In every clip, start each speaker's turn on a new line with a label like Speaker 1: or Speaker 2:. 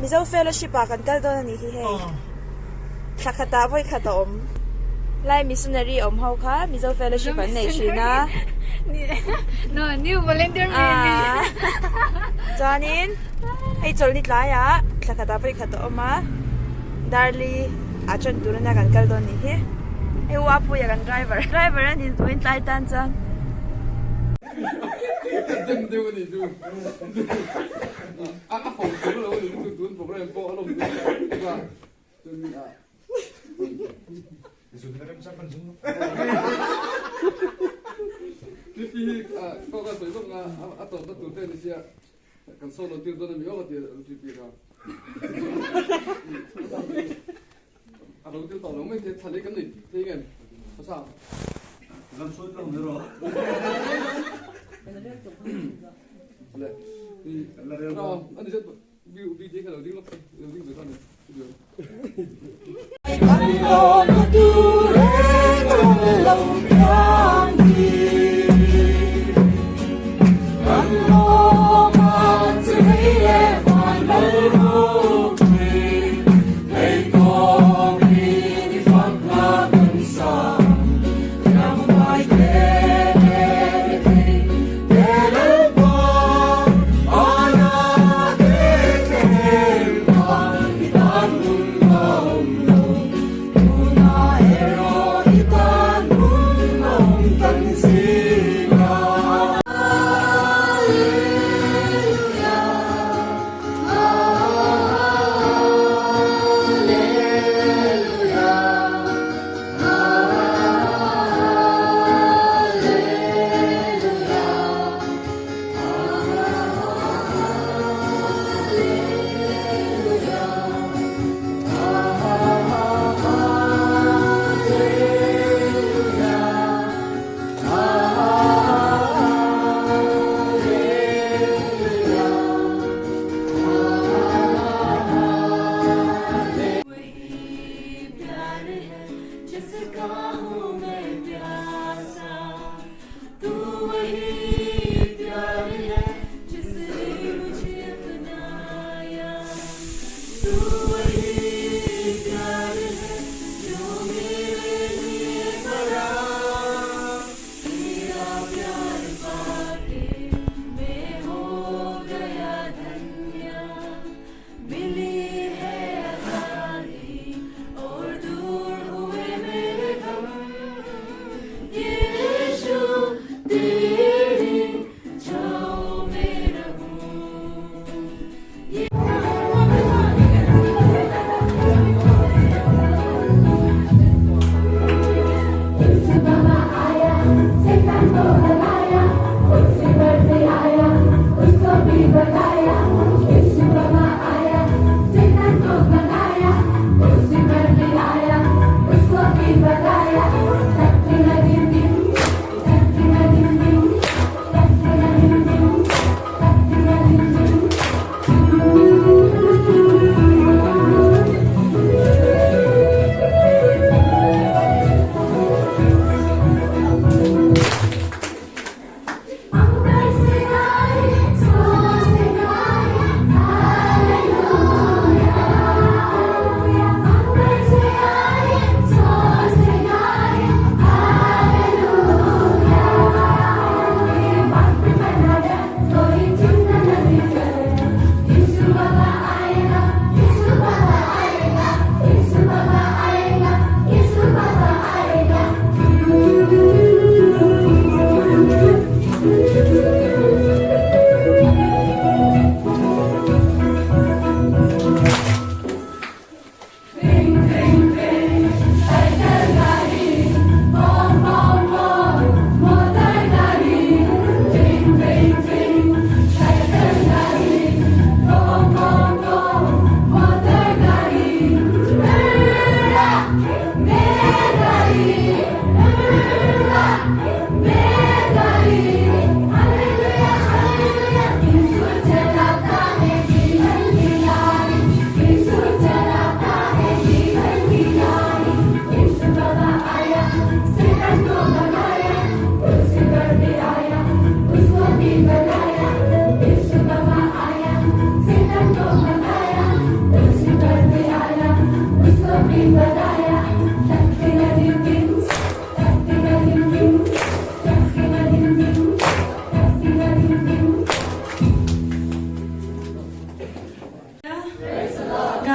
Speaker 1: Mizo Fellowship ah kan kal dawn a nih hi hei. Thla khatah vawi khat a awm. Lai missionary awm ho kha Mizo Fellowship an nei thin a.
Speaker 2: No, new volunteer maybe.
Speaker 1: Chuanin hei chawlhni tlaiah thla khatah vawi khat a awm a. Darli ah chuan tur ania kan kal dawn nih hi. Hei u Apuia kan driver. Driver a ni vawiin tlai tan chuan.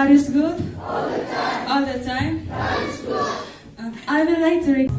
Speaker 3: God is good. All the time. All the time. God is good. I would like to.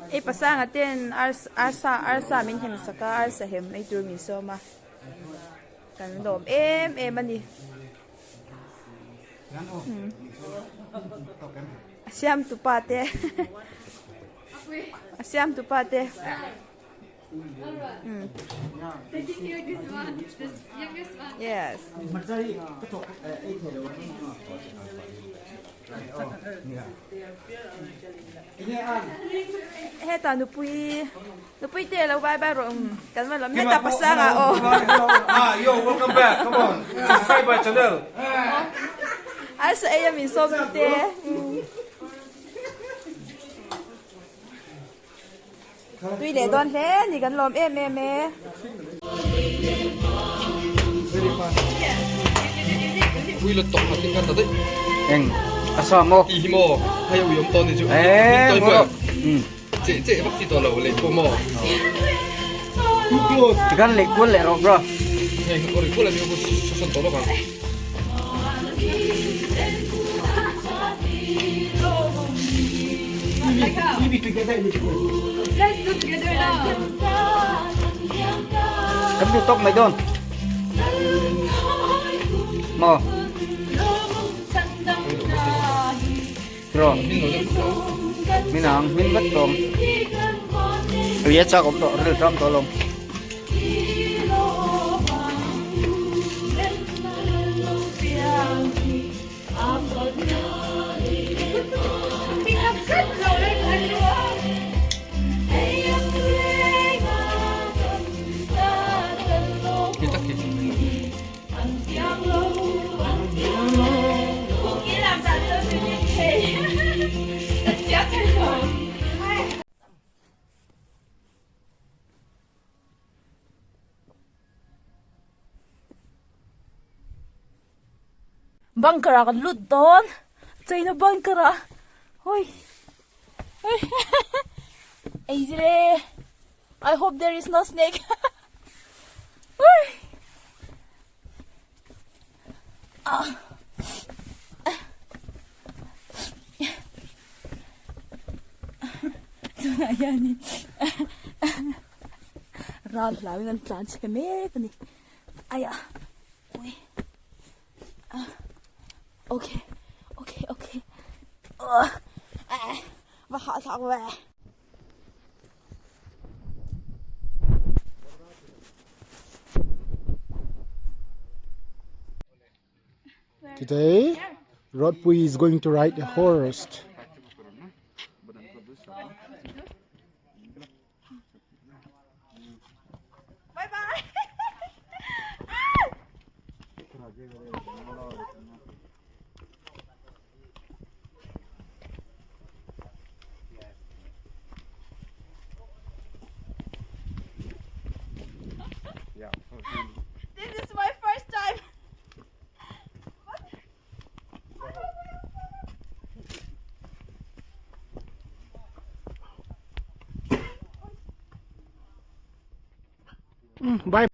Speaker 1: Hei pasanga ten arsa arsa min hem sak a arsa hem ei tur min sawm a kan lawm em em a ni a siam tupa te a siam tupa te. Yes. Heta nupui nupui te lo bye bye rawh kan va lawm heta pasanga aw.
Speaker 4: Ah yo welcome back come on subscribe my channel.
Speaker 1: Arsa ei a min sawm te. Tui leh dawn hle ni kan lawm em em e.
Speaker 4: Pui la tawk khat in ka ta daih.
Speaker 5: Eng a sa maw?
Speaker 4: Ti hi maw hei ui awm tawn ni chu.
Speaker 5: Ee maw.
Speaker 4: Che che vak chi tawh lo leh pawh maw.
Speaker 5: Tikan leh kual leh rawh bro.
Speaker 4: Hei ka ri kual a ni ko sawn tawh lawk ang.
Speaker 5: Kan duh tawk mai dawn. Maw. Tiraw. Min ang min vat tawm. Tui a chak awm tawh ril ram tawh alawm.
Speaker 1: Bunker ah kan lut dawn cheina bunker ah hoi hoi ei zire I hope there is no snake hoi ah tunah hianin ral hlauin an tlan chhe mek a ni aiah. Ui ah okay okay okay ah va hah thlak ve.
Speaker 5: Today, Rodpui is going to ride a horse.
Speaker 1: Bye bye. This is my first time.
Speaker 5: Bye.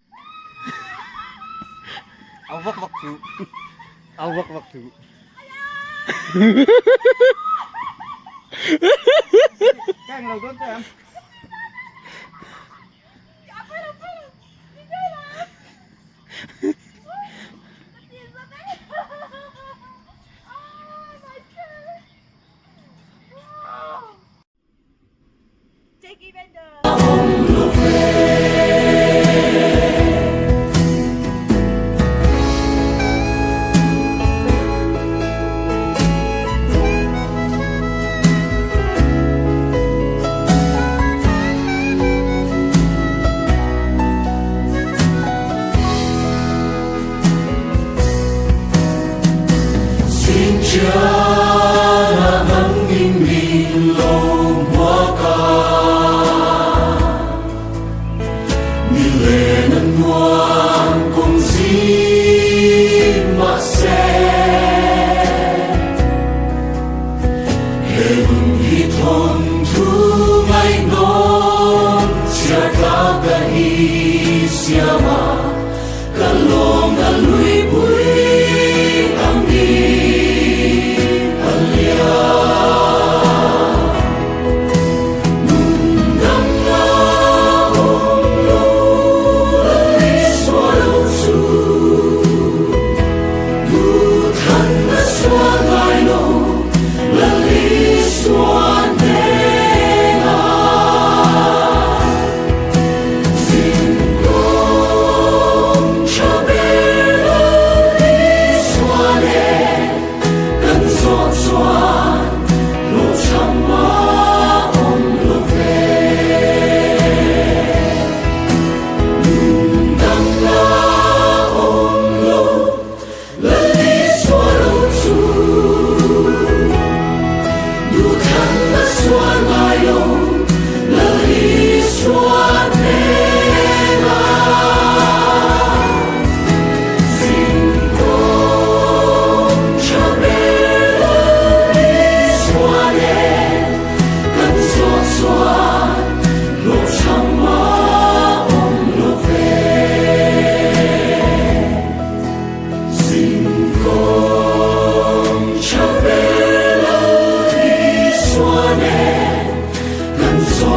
Speaker 4: Au vak vak chu. Au vak vak chu. Kang lo dawn che em.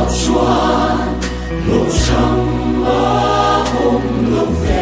Speaker 6: Chuan, lo cham a om lo ve.